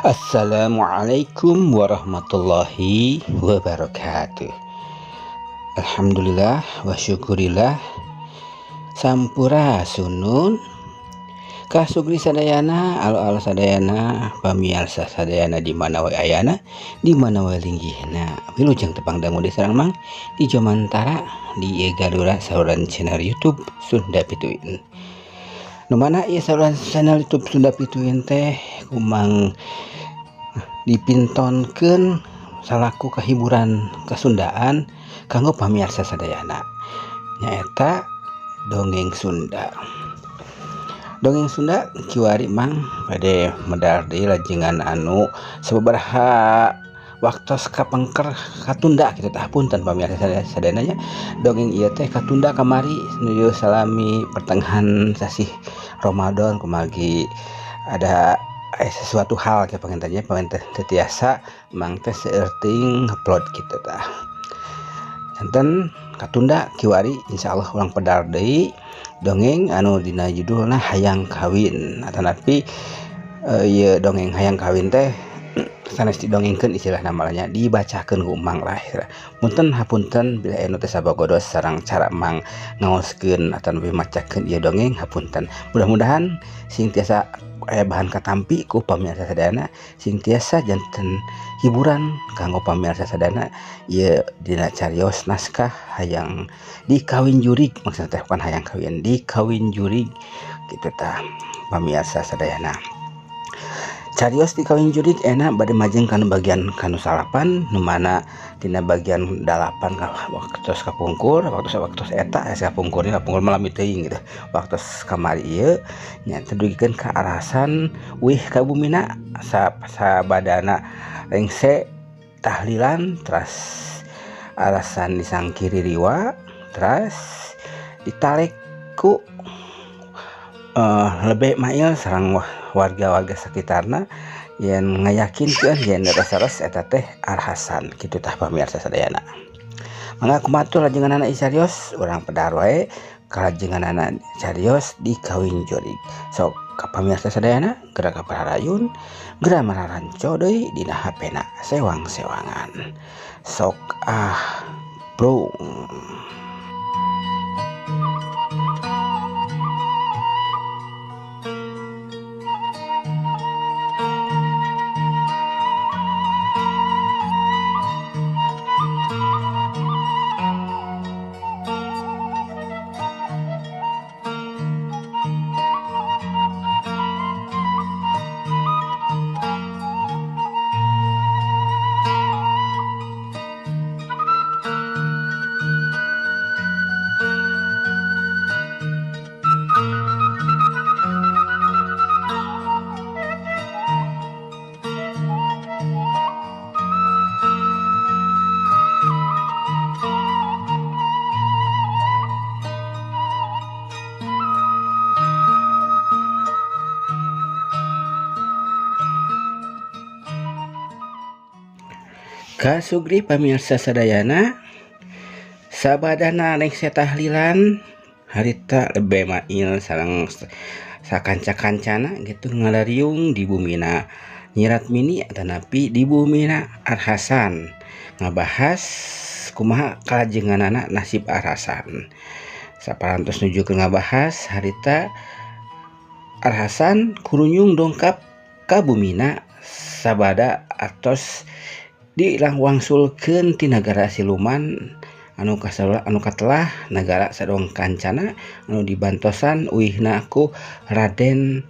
Assalamualaikum warahmatullahi wabarakatuh. Alhamdulillah wa syukurillah. Sampurasunun. Kasugri sadayana, alo-alo sadayana, pamiarsa sadayana di mana wae ayana, di mana wae linggihna. Wilujeng tepang dangu di sareng Mang di Jomantara di Galura saluran channel YouTube Sunda Pituin. Nu mana ieu saluran channel YouTube Sunda Pituin teh ku Mang dipintonkeun salaku kehiburan kesundaan kanggo pamirsa sadayana, nyaeta dongeng Sunda. Dongeng Sunda kiwari Mang bade medar deui lajengan anu sababaraha waktos kapengker katunda kitu tah. Punten pamirsa sadayana nya, dongeng ieu teh katunda kamari nuju salami pertengahan sasih Ramadan, kumargi ada sesuatu hal ke panginten panginten teu tiasa Mang teh seueur teuing ngupload kitu tah. Janten katunda, kiwari insyaallah urang pedar deui dongeng anu dina judulna Hayang Kawin. Atanapi ieu dongeng Hayang Kawin teh sanes didongengkeun, istilahna mah nya dibacakeun ku Mang lah. Punten, hapunten bila anu teh sabagodos sareng cara Mang ngaoskeun atanapi macakeun ieu dongeng, hapunten. Mudah-mudahan sing tiasa aya bahan katampi ku pamirsa sadayana, sing tiasa janten hiburan kanggo pamirsa sadayana. Ieu dina carios naskah Hayang Dikawin Jurig, maksudna teh bukan hayang kawin, dikawin jurig kitu tah pamirsa sadayana. Carios Dikawin Jurig enak bade majeng kanu bagian kanu salapan, nu mana tina bagian dalapan waktos kapungkur, waktos waktos eta kapungkur kapungkur malam teuing gitu. Waktos kamari ieu nya dugikeun ka Arhasan uih ka bumina sabadana rengse tahlilan, teras Arhasan disangkiri riwa, teras ditalek ku Lebe Mail sareng warga-warga sekitarna yang ngayakinkeun yen leres eta teh Arhasan kitu tah pamirsa sadayana. Mangga kumaha lajenganana carios, urang pedar wae kalajenganana carios Dikawin Jurig. Sok ka pamirsa sadayana, geura ka pararayun, geura mararanco deui dina HP-na sewang-sewangan. Sok ah, bro. Kasugri pamirsa sadayana, sabadana rengse tahlilan harita Lebe Mail sareng sakanca-kancana gitu ngalariung di bumina Nyi Ratmini atanapi di bumina Arhasan, ngabahas kumaha kalajenganana nasib Arhasan. Saparantos nuju ke ngabahas harita Arhasan kurunyung dongkap ka bumina sabada atos dilangwangsulkeun ti nagara siluman anu kasala anu katelah nagara Sadong Kancana anu dibantosan uihna ku Raden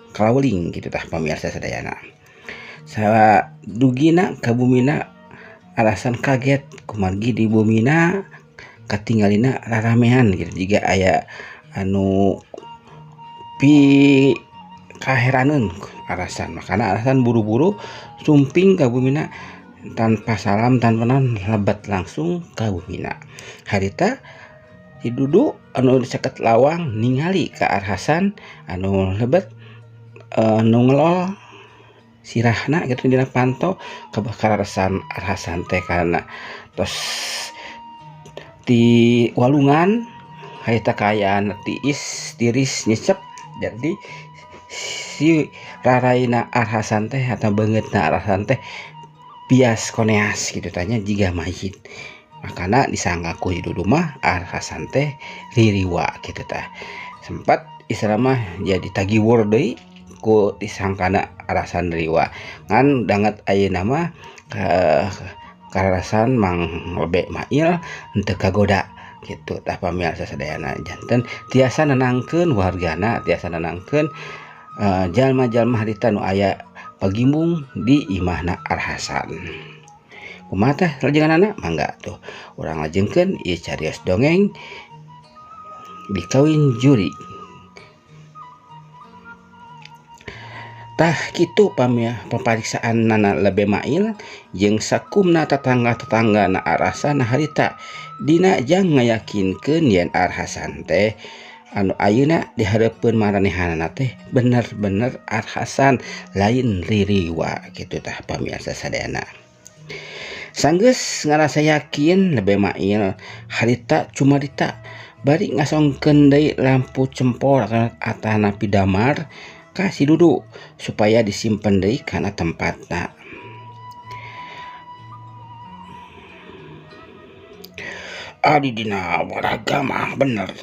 Kalauling gitu tah pamirsa sadayana. Sadugina ka bumina Arhasan kaget kumargi di bumina katinggalina raramean gitu, jiga aya anu pi kaheraneun Arhasan. Makana Arhasan buru-buru sumping ka bumina tanpa salam tanpa naon, lebat langsung ka bumina. Harita si Dudu anu diseket lawang ningali ka Arhasan anu lebet nu ngelol sirahna gitu dina panto. Kebakaran Arhasan teh karena tos di walungan harita kaayaan tiis tiris nyecep, jadi si raraina Arhasan teh atau beungeutna Arhasan teh bias koneas gitu tanya jiga mayit. Makana disangka ku si Dudu mah Arhasan teh ririwa gitu tah. Sempat istilah mah jadi tagiwur deui ku disangkana Arhasan ririwa. Ngan danget ayeuna mah karasan Mang Lebe Mail henteu kagoda gitu tah pamirsa sadayana. Janten tiasa nenangkeun wargana, tiasa nenangkeun jalma-jalma harita nu aya pagimbung di imahna Arhasan. Kumaha tah lajenganana? Mangga tuh urang lajengkeun ieu carios dongeng Dikawin Jurig. Tah kitu pamariksaan nana Lebe Mail jeung sakumna tetangga-tetangga na Arhasan harita dina jang ngayakinkeun yen Arhasan teh anu ayeuna dihareupeun maranehanana teh bener-bener Arhasan lain ririwa kitu tah pamirsa sadayana. Sanggeus ngarasa yakin Lebe Mail harita cumarita bari ngasongkeun deui lampu cempor atana pidamar ka si Dudu supaya disimpen deui kana tempatna. Adi dina waraga mah bener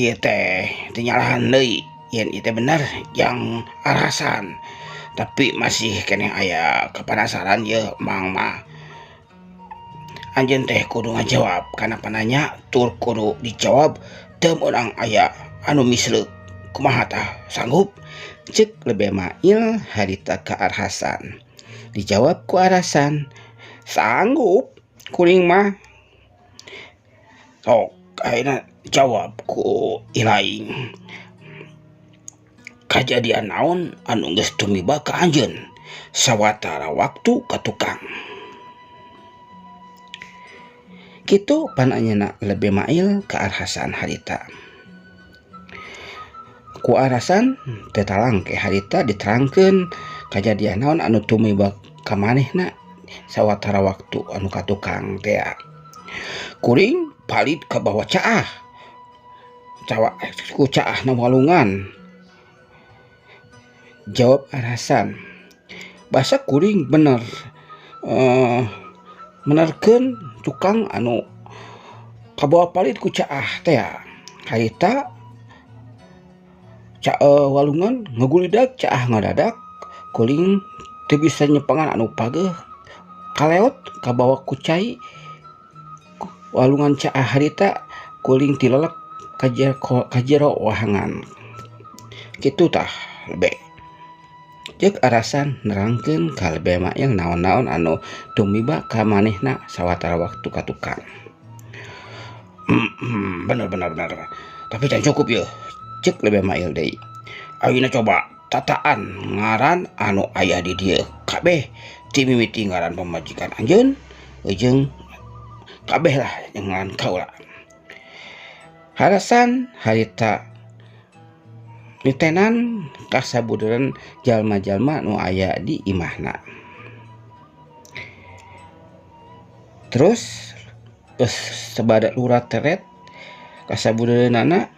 ieu teh teu nyalahan deui yen ieu teh bener jang Arhasan, tapi masih keneh aya kepanasaran ye Mang mah. Anjeun teh kudu ngajawab kana pananya tur kudu dijawab teu meunang aya anu misleuk. Kumaha tah sanggup? Cek Lebe Mail harita ka Arhasan. Dijawab ku Arhasan, sanggup kuring mah. Sok ayeuna jawab ku ilaing. Kajadian naon anu geus tumiba ka anjeun sawatara waktu ka tukang. Kitu pananyana Lebe Mail ka Arhasan harita. Ku Arhasan teu talangke harita diterangkeun kajadian naon anu tumiba ka manehna sawatara waktu anu ka tukang teh. Kuring palit ka bawa caah. Cawa ku caahna walungan. Jawab Arhasan. Basa kuring bener menerkeun tukang anu kabawa palit ku caah teh. Harita caah walungan ngagulidag caah ngadadak kuring teu bisa nyepengan anu pageuh kaleot kabawa ku cai walungan caah harita kuring tilelek ka jero wahangan. Kitu tah Lebe. Ceuk Arhasan nerangkeun ka Lebe Mail naon-naon anu tumiba ka manehna sawatara waktu ka tukang. Bener bener bener. Tapi can cukup yeuh. Ceuk Lebe Mail deui. Ayeuna coba tataan ngaran anu aya di dieu kabeh ti mimiti ngaran pamajikan anjeun jeung kabeh lah jeung ngaran kaula. Harasan harita nitenan kasabuderan jalma-jalma nu aya di imahna. Terus geus sabada lurah teret kasabuderanana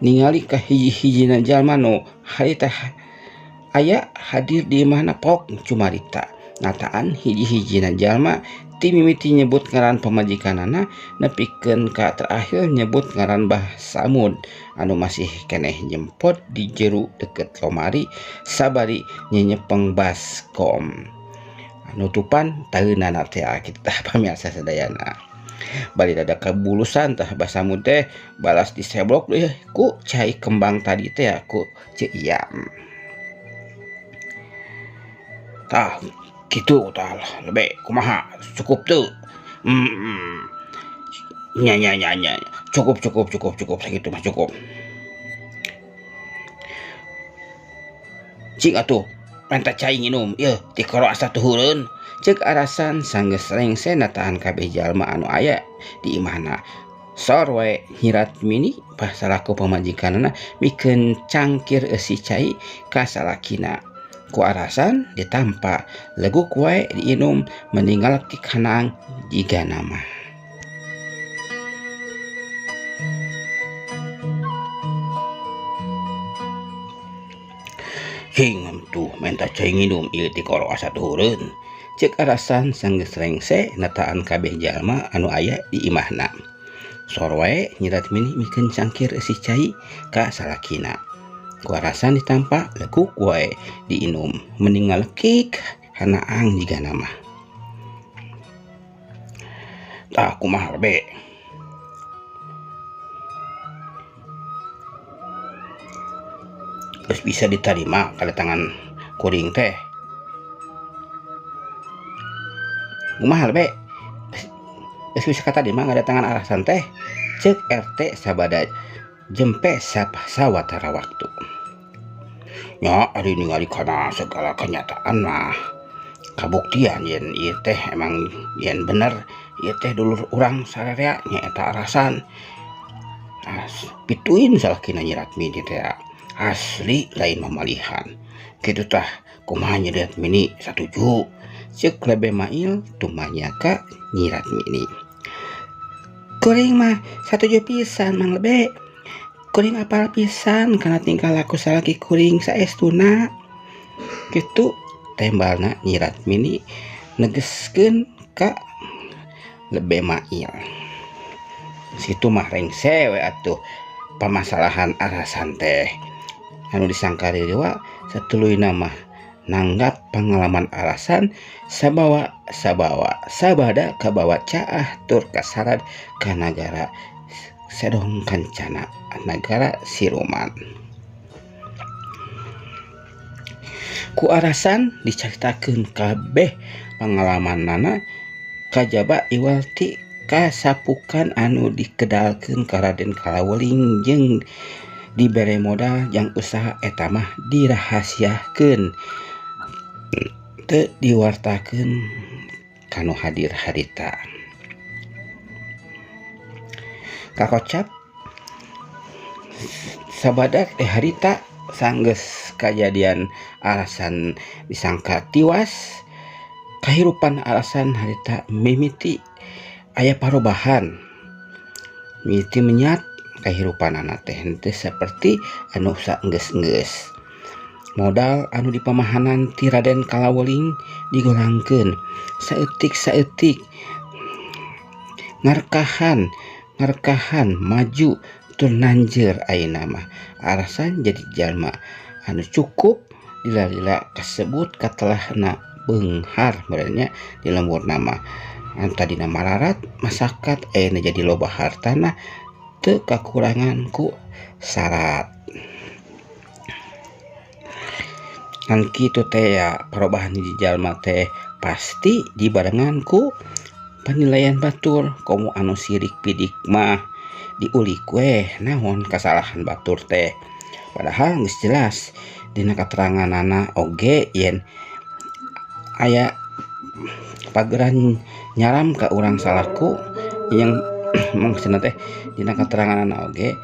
ningali ka hiji-hijina jalma nu harita aya hadir di imahna pok cumarita. Nataan hiji-hijina jalma ti mimiti nyebut ngaran pamajikanana nepikeun ka terakhir nyebut ngaran Bah Samud anu masih keneh nyempot di jero deket lomari sabari nyenyepeng baskom. Nutupan taeunana teh kitu tah pamirsa sadayana. Bari dada kabulusan tah Bah Samud teh balas diseblok deui ku cai kembang tadi teh ku Ceu Iyam. Tah kitu tah Lebe kumaha cukup teu? Nya nya nya nya cukup cukup cukup cukup sakitu mah cukup. Cing atuh menta cai nginum ieu tikoro asa tuhureun. Ceuk Arhasan sanggeus rengse natahan kabeh jalma anu aya di imahna. Sor we nyirat mini bah salaku pamajikanana mikeun cangkir eusi cai ka salakina. Ku Arhasan ditampa leguk wae diinum meninggal ti kanang jiga nama. Cing tuh menta cai nginum ieu ti koro asa tuhureun. Ceuk arasan sanggeus rengse nataan kabeh jalma anu aya di imahna. Sor wae Nyi Ratmini mikeun cangkir eusi cai ka salakina. Ku arasan ditampa lekuk wae diinum mending ngalekik hanaang jigana mah. Tah kumaha be? Geus bisa ditarima kadatangan kuring teh. Kumaha be? Geus bisa katarima ngadatangan arasan teh? Ceuk RT sabada jempe sawatara waktu. Nya ari ningali kana segala kenyataan mah kabuktian yen ieu teh emang yen bener ieu teh dulur urang sararea nyaeta arasan. Pituin salakina Nyi Ratmini teh asli lain mamalihan. Kitu tah kumaha Nyi Ratmini satuju? Ceuk Lebe Mail tumanya ka Nyi Ratmini. Kuring mah satuju pisan Mang Lebe. Kuring apal pisan kana tingkah laku salaki kuring saestuna. Kitu tembalna Nyi Ratmini negeskeun ka Lebe Mail. Situ mah rengse we atuh pamasalahan arasan teh. Anu disangka riwa satuluyna mah nanggap pangalaman alasan sabawa sabawa sabada kabawa caah tur kasarad ka nagara Sedong Kancana nagara Siruman. Ku arasan dicaritakeun kabeh pangalamanana kajaba iwal ti kasapukan anu dikedalkeun ka Raden Kalaweling jeung dibere modal jang usaha eta mah dirahasiakeun teu diwartakeun kanu hadir harita. Kakocap sabada teh harita sanggeus kajadian alasan disangka tiwas kahirupan alasan harita mimiti aya parobahan mimiti menyat kahirupanana teh henteu saperti anu saenggeus-enggeus. Modal anu dipamahanan ti Raden Kalaweling digolangkeun saeutik-saeutik ngarkahan ngarkahan maju tur nanjeur ayeuna mah alasan jadi jalma anu cukup lila-lila kasebut katelahna beunghar meureun nya di lembur nama. Anu tadina mararat masakat ayeuna jadi loba hartana teu kakurangan ku syarat. Ngan kitu teh ya perubahan hiji jalma teh pasti dibarengan ku penilaian batur. Komo anu sirik pidik mah diulik weh naon kasalahan batur teh. Padahal geus jelas dina kateranganana oge yen aya pageran nyaram ka urang salaku yang maksudna teh dina kateranganana oge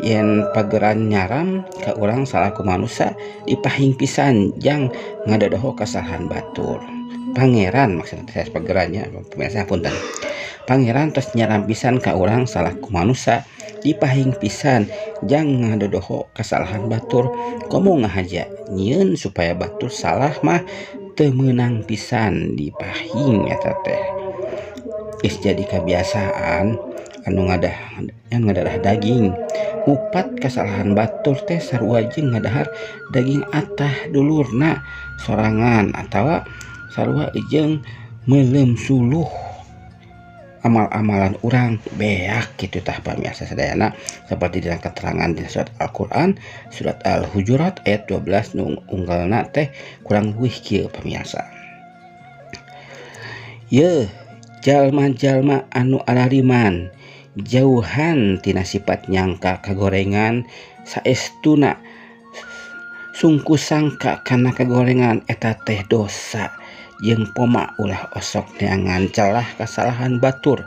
yen pageran nyaram ka urang salaku manusia dipahing pisan jang ngadodoho kasalahan batur. Pangeran maksudna teh pagerannya pemirsa punten. Pangeran tos nyaram pisan ka urang salaku manusia dipahing pisan jang ngadodoho kasalahan batur. Komo ngahaja nyieun supaya batur salah mah teu meunang pisan dipahing eta teh. Geus jadi kebiasaan anu ngadah yang ngadarah daging ngupat kesalahan batur teh sarua jeung ngadahar daging atah dulurna sorangan atawa sarua jeung meuleum suluh amal-amalan urang beak kitu tah pamirsa sadayana seperti dina keterangan di surat Al-Qur'an surat Al-Hujurat ayat 12 nu unggalna teh kurang leuwih kieu pamirsa. Yeuh jalma-jalma anu arariman jauhan tina sifat nyangka kagorengan saestuna sungku sangka kana kagorengan eta teh dosa jeung poma ulah osok neangan celah kasalahan batur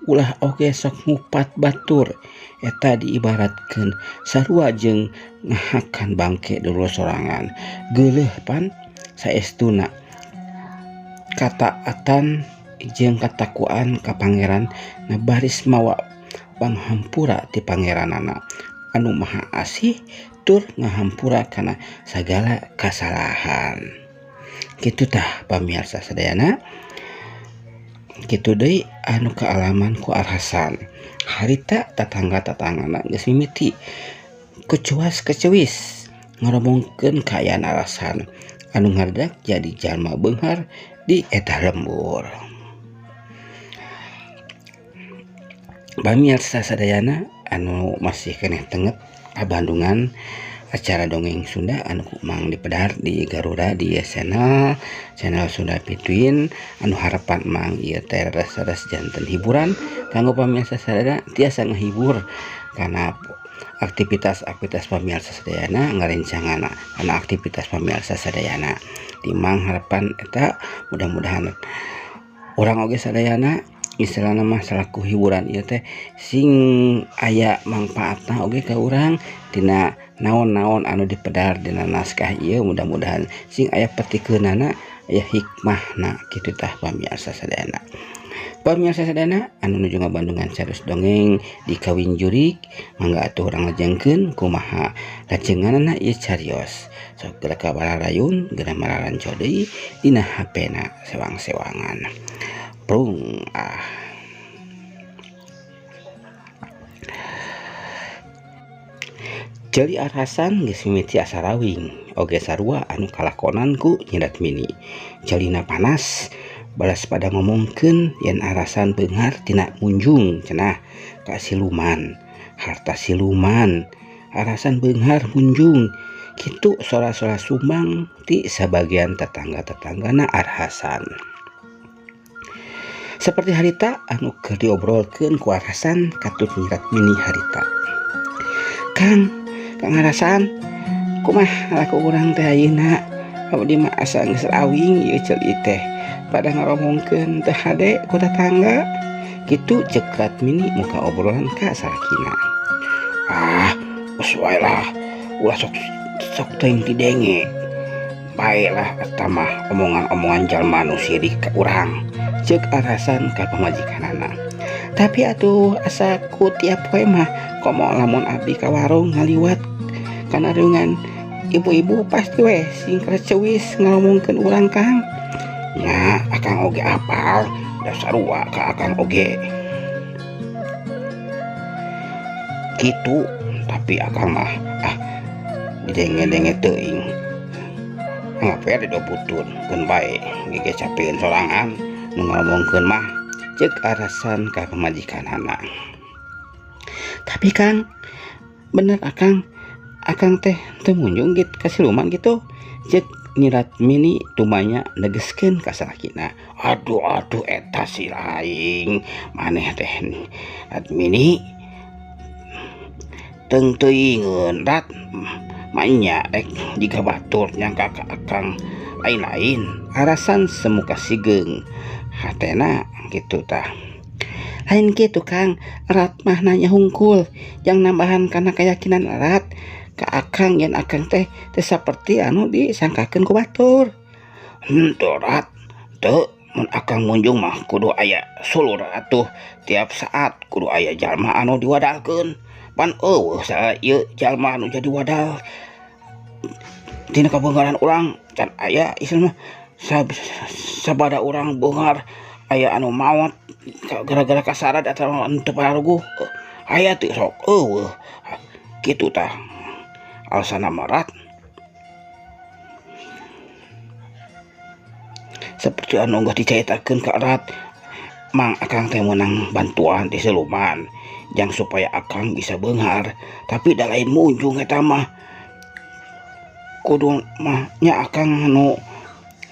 ulah oge sok ngupat batur eta diibaratkeun sarua jeung ngahakan bangke dulur sorangan geuleuh pan saestuna kataatan jeung katakuan ka pangeran na baris mawa panghampura ti pangeranana anu Maha Asih tur ngahampura kana sagala kasalahan. Kitu tah pamirsa sadayana. Kitu deui anu kaalaman ku Arhasan. Harita tatangga-tatanggana geus mimiti kecuas kecewis ngoromongkeun kaayaan Arhasan anu ngaredak jadi jalma beunghar di eta lembur. Pamirsa sadayana anu masih keneh tenget kabandungan acara dongeng Sunda anu ku Mang dipedar di Garuda di channel channel Sunda Pituin anu harapan Mang ieu teh reres janten hiburan kanggo pamirsa sadayana tiasa ngahibur kana aktivitas-aktivitas pamirsa sadayana ngarencangan kana aktivitas pamirsa sadayana. Di Mang harapan eta mudah-mudahan urang oge sadayana istilahna mah salaku hiburan ieu teh sing aya mangpaatna oge ka urang tina naon-naon anu dipedar dina naskah ieu mudah-mudahan sing aya petikeunana aya hikmahna kitu tah pamirsa sadayana. Pamirsa sadayana anu nuju ngabandungan carus dongeng di Kawin Jurig mangga atuh urang lajengkeun kumaha lajenganana ieu carios. Sok geura ka bararayun geura mararanco deui dina HP-na sewang-sewangan. Prung ah. Ceuli Arhasan geus mimiti asa rawing oge sarua anu kalakonan ku Nyi Ratmini. Ceulina panas balas pada ngomongkeun yen Arhasan beunghar tina munjung cenah ka siluman harta siluman. Arhasan beunghar munjung kitu sora-sora sumbang ti sabagian tetangga-tetanggana Arhasan. Seperti harita anu keur diobrolkeun ku Arhasan katut Nyi Ratmini harita. Kang, Kang Arhasan, kumaha laku urang teh ayeuna? Abdi mah asa geus rawing ieu ceuli teh. Pada ngaromongkeun teh hade ku tetangga. Kitu ceuk Ratmini muka obrolan ka salakina. Ah, geus wae lah, ulah sok sok teuing didenge. Bae lah eta mah omongan-omongan jalma nu sirik ka urang. Ceuk Arhasan ka pamajikanana. Tapi atuh asa ku tiap poe mah komo lamun abdi ka warung ngaliwat kana riungan ibu-ibu pasti we sing cewis ngomongkeun urang Kang. Nya akang oge apal da sarua ka akang oge. Kitu tapi akang mah ah didenge-denge teuing. Anggap we didobutun keun bae gege capeun sorangan nu ngomongkeun mah ceuk Arhasan ka pamajikanana. Tapi Kang, bener akang, akang teh teu munjung gitu ka siluman gitu. Ceuk Nyi Ratmini tumanya negeskeun ka salakina. Aduh aduh eta si laing maneh teh Ratmini teung teuingeun rat manya rek jiga batur nyangka ka akang lain-lain. Arhasan semuka sigeung hatena gitu tah. Lain kitu Kang, Rat mah nanya hungkul jang nambahan kana keyakinan Rat ka akang yen akang teh teu saperti anu disangkakeun ku batur. Henteu Rat, teu mun akang munjung mah kudu aya sulur atuh tiap saat kudu aya jalma anu diwadalkeun. Pan eueuh saha ieu jalma anu jadi wadal tina kabeungharan urang can aya ieu mah sabada urang beunghar aya anu maot gara-gara kasarad atawa teu pararuguh aya teu sok eueuh kitu tah alasanna mah Rat. Seperti anu geus dicaritakeun ka Rat, Mang akang teh meunang bantuan ti siluman jang supaya akang bisa beunghar, tapi da lain munjung eta mah kudu mah nya akang anu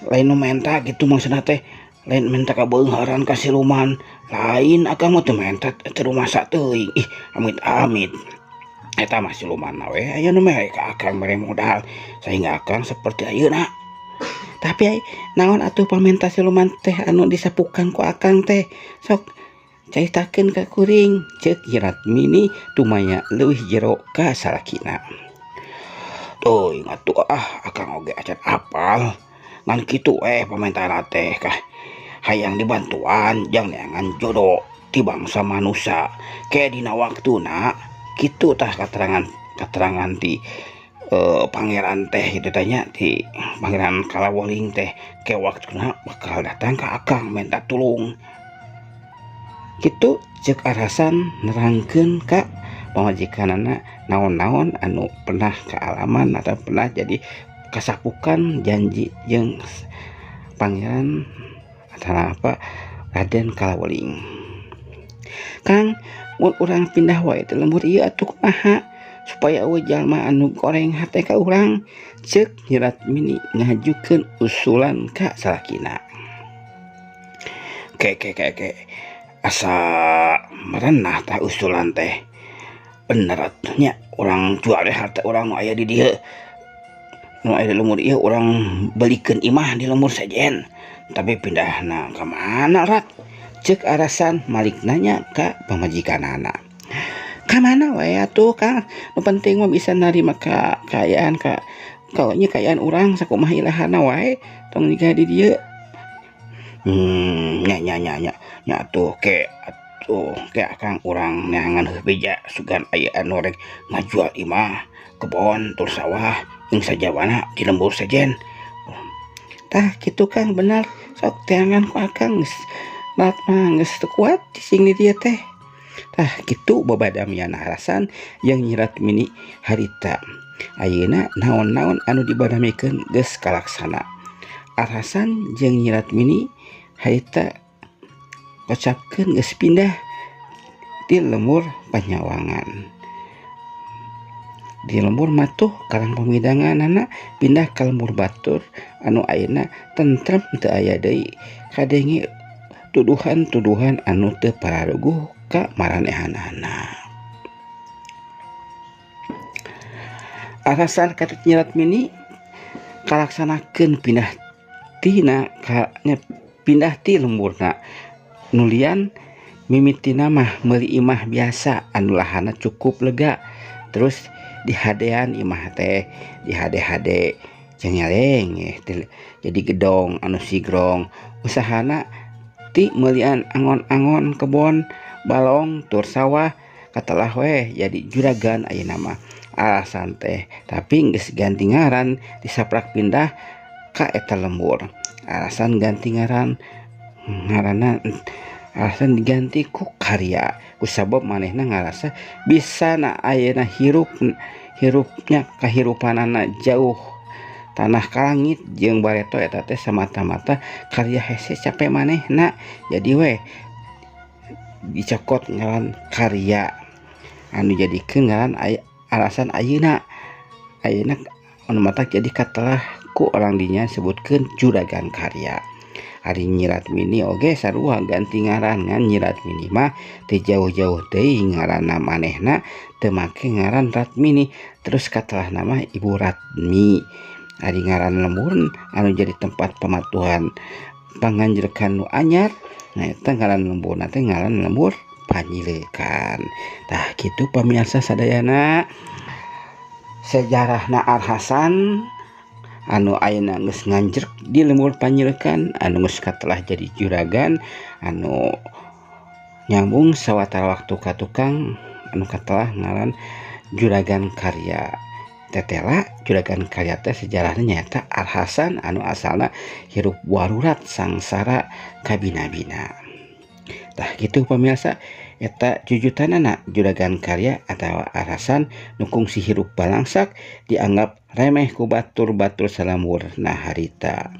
lain nu menta gitu maksudna teh lain menta kabeungharan ka siluman lain akang mah teu menta teu rumasa teuing ih amit-amit eta mah siluman we aya nu mere ka akang mere modal sehingga akang seperti ayeuna. Tapi naon atuh pamenta siluman teh anu disapukan ku akang teh sok caritakeun ka kuring. Ceuk Nyi Ratmini tumaya leuwih jero ka salakina. Teuing atuh ah akang oge acan apal ngan kitu pamentaran teh kah hayang dibantuan jang neangan jodoh ti bangsa manusia ke dina waktuna Kitu tah keterangan ti pangeran teh kitu teh nya, ti Pangeran Kalaweling teh ke waktuna bakal datang ka akang minta tulung. Kitu ceuk Arhasan nerangkeun ka pamajikanana naon-naon anu pernah kaalaman atau pernah jadi kasapukan janji jeung pangeran atau apa Raden Kalaweling. Kang, mun urang pindah wae teh lembur ieu atuh kumaha supaya eueuh jalma anu goreng hate ka urang, ceuk Nyi Ratmini ngajukeun usulan ka salakina. Ke ke ke ke asa merenah tah usulan teh. Bener atuh nya urang jual deh harta urang nu aya di dieu. Nu aya di lembur ieu urang belikeun imah di lembur sejen. Tapi pindahna ka mana Rat? Ceuk Arhasan malik nanya ka pamajikanana. Ka mana wae atuh Kang? Nu penting mah bisa narima ka kaayaan ka nya kaayaan urang sakumaha ilahana wae tong jiga di dieu. Nya nya nya nya nya atuh ke atuh ke akang urang neangan heuh beja sugan aya anu rek ngajual imah, kebon tur sawah jeung sajawana di lembur sejen. Tah kitu Kang bener sok teangan ku akang geus rat mah geus teu kuat cicing di dieu teh. Tah kitu babadamian Arhasan jeung Nyi Ratmini harita. Ayeuna naon-naon anu dibadamikeun geus kalaksana. Arhasan jeung Nyi Ratmini harita kocapkeun geus pindah ti lembur Panyawangan. Di lembur matuh Karang Pamidanganana pindah ka lembur batur anu ayeuna tentrem teu aya deui kadenge tuduhan-tuduhan anu teu pararuguh ka maranehanana. Arhasan katut Nyi Ratmini kalaksanakeun pindah tina ka nya pindah ti lemburna nulian mimitina mah meuli imah biasa anu lahanna cukup lega terus dihadean imah teh dihade-hade cengeleng jadi gedong anu sigrong usahana ti meulian angon-angon kebon balong tur sawah katelah weh jadi juragan ayeuna mah alasan teh tapi geus ganti ngaran disaprak pindah ka eta lembur. Alasan ganti ngaran ngaranna alasan diganti ku karya kusabab manehna ngarasa bisa na ayeuna hirupnya kahirupanana jauh tanah ka langit jeung bareto eta teh semata-mata karya hese capek manehna jadi weh dicokot ngaran karya anu jadikeun ngaran alasan ayeuna ayeuna anu matak jadi katelah ku orang dinya sebutkeun juragan karya. Ari Nyi Ratmini oge sarua ganti ngaran ngan Nyi Ratmini mah teu jauh-jauh teuing ngaranna manehna teu make ngaran Ratmini terus katelah nama Ibu Ratmi. Ari ngaran lembur anu jadi tempat pamatuhan panganjrekan nu anyar nah eta ngaran lemburna teh ngaran lembur Panyileukan. Tah kitu pamirsa sadayana sejarahna Arhasan anu ayeuna geus nganjrek di lembur Panyileukan anu geus katelah jadi juragan anu nyambung sawatara waktu ka tukang anu katelah ngaran juragan karya. Tetela juragan karya teh sejarahna nyaeta Arhasan anu asalna hirup warurat sangsara kabina-bina. Tah kitu pamirsa eta jujutanana juragan karya atawa Arhasan nu kungsi hirup balangsak dianggap remeh ku batur-batur salambur nah harita.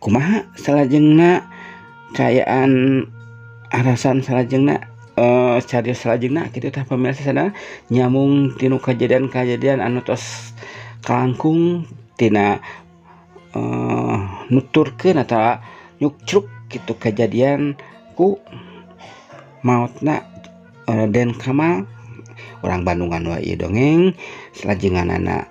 Kumaha salajengna kaayaan Arhasan salajengna carios salajengna kitu tah pamirsa sadayana nyambung tinu kajadian-kajadian anu tos kalangkung tina nuturkeun atawa nyukcruk kitu kajadian ku maotna Den Kamal urang Bandungan wae ieu dongeng salajenganana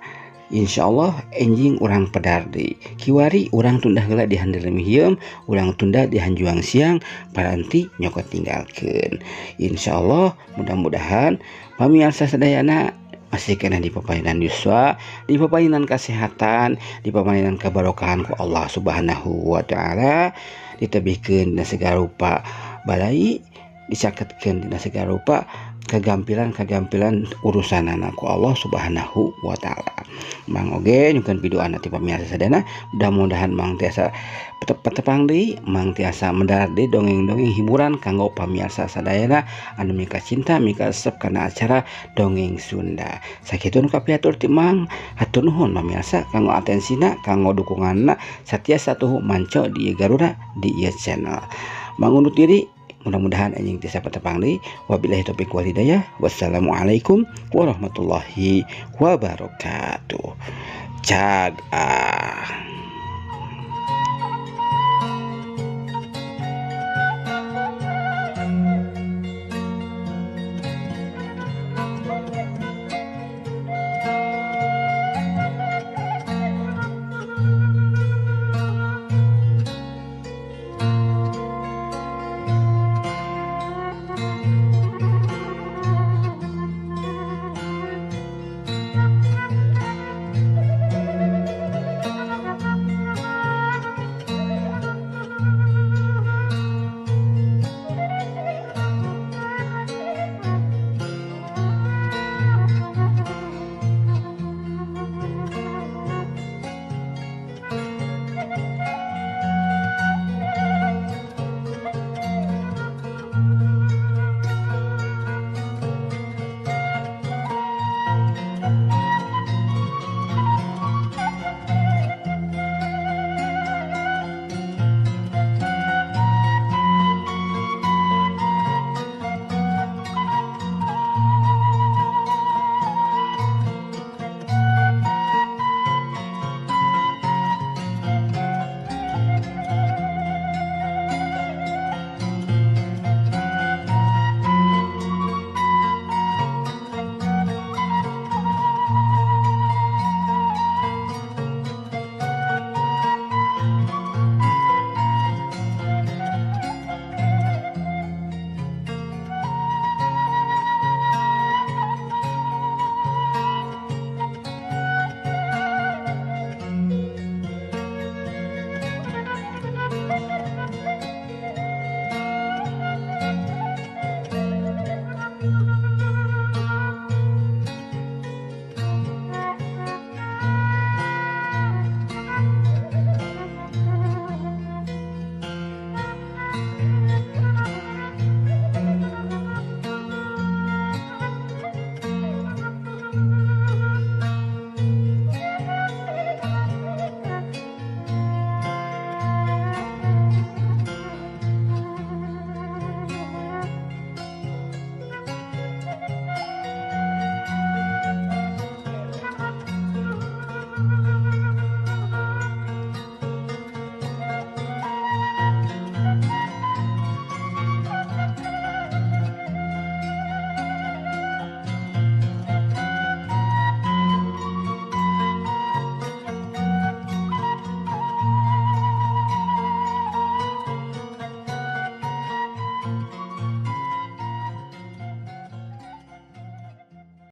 insyaallah enjing urang pedar deui kiwari urang tunda heula di handelem hieum urang tunda di hanjuang siang paranti nyokot tinggalkeun. Insyaallah mudah-mudahan pamirsa sadayana masih kena di papainan yuswa, di papainan kesehatan, di papainan kebarokahan ku Allah Subhanahu wa taala, ditebihkeun dina segala rupa balai, dicaketkeun dina segala rupa Kagampilan-kagampilan urusanana ku Allah Subhanahu wa Ta'ala. Mang oge nyungkeun pidu'ana ti pamirsa sadayana, mudah-mudahan Mang tiasa patepang deui, Mang tiasa medar deui dongeng-dongeng hiburan kanggo pamirsa sadayana anu mika cinta, mika resep kana acara dongeng Sunda. Sakitu nu kapihatur ti Mang. Hatur nuhun pamirsa kanggo atensina, kanggo dukunganna satiasa tuhu manco di ieu Garuda, di ieu channel. Mang undur diri, mudah-mudahan anjing tiasa patepang deui. Wabillahi taufiq wal hidayah, wassalamualaikum warahmatullahi wabarakatuh. Cag ah.